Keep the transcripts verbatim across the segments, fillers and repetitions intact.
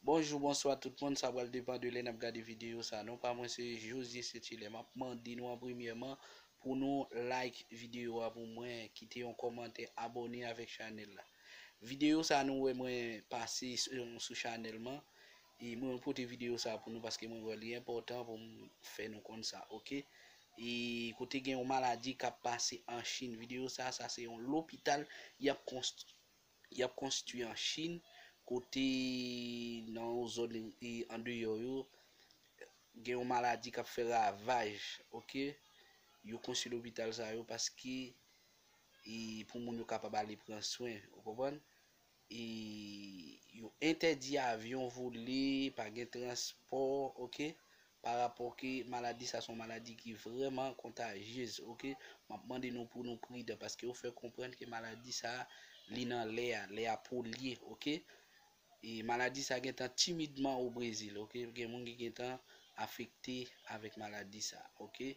Bonjou, bonswa tout moun, sa pral depann de lè n ap gade videyo sa. Non pa mwen se Josué Saint-Hilaire. M ap mande nou an premyèman pou nou like videyo a pou mwen, kite yon kòmantè, abòne avèk chanèl la. Videyo sa nou wè mwen pase sou, sou chanèl mwen, e mwen pote videyo sa pou nou paske mwen wè li enpòtan pou m fè nou konn sa, oke? E kote gen yon maladi k ap pase an Chin. Videyo sa, sa se yon lopital y ap konstwi y ap konstwi an Chin, kote nan yon zòn e andeyò yo, gen yon maladi k ap fè ravaj, oke? Yo konstwi lopital sa yo paske e pou moun yo kapab ale pran swen, ou konprann? E yo entèdi avyon vole, pa gen transpò, oke? Pa rapò ke maladi sa se yon maladi ki vrèman kontajyez, oke? M ap mande nou pou nou pridan paske yo fè konprann ke maladi sa li nan lè a, lè a polye, oke? E maladi sa gentan timidman o Brezil, oke? Gen moun ki gentan afekte avèk maladi sa, oke?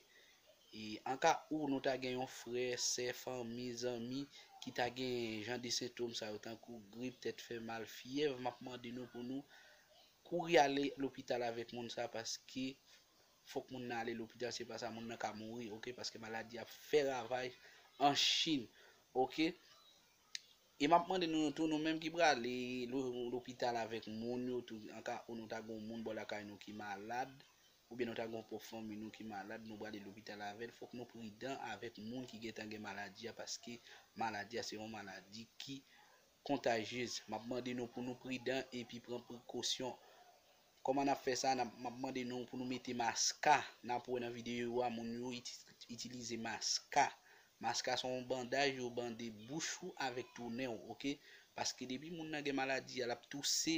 E an ka ou nou ta gen yon frè, sè, fanmi, zanmi ki ta gen jan de sentòm sa yo tankou grip, tèt fè mal, fyèv, m ap mande nou pou nou kouri ale lopital avèk moun sa paske fòk moun nan ale lopital, se pa sa moun nan ka mouri, oke? Paske maladi a fè ravaj an Chin, oke? E m ap mande nou tou, nou menm ki prale lo- lopital avèk moun yo, tou, an ka ou nou ta gen yon moun bò lakay nou ki malad, oubyen nou ta gen yon pwòp fanmi nou ki malad, nou prale lopital avè l, fòk nou pridan avèk moun ki gentan gen maladi a, paske maladi a se yon maladi ki kontajyez. M ap mande nou pou nou pridan epi pran prekosyon. Kòman n ap fè sa? N ap, m ap mande nou pou nou mete maska. N ap wè nan videyo a, moun yo iti- itilize maska. Maska se yon bandaj yo bande bouch ou avèk tou nen w, oke? Paske depi moun nan gen maladi a, l ap touse,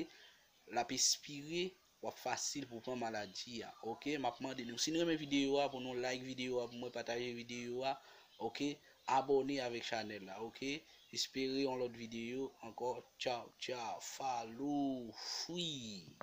l ap espire, w ap fasil pou pran maladi a, oke? M ap mande nou, si nou renmen videyo a, pou nou like videyo a, pou mwen pataje videyo a, oke? Abòne avèk chanèl la, oke? Espere yon lòt videyo ankò. Tchaw, tchaw, follow, free.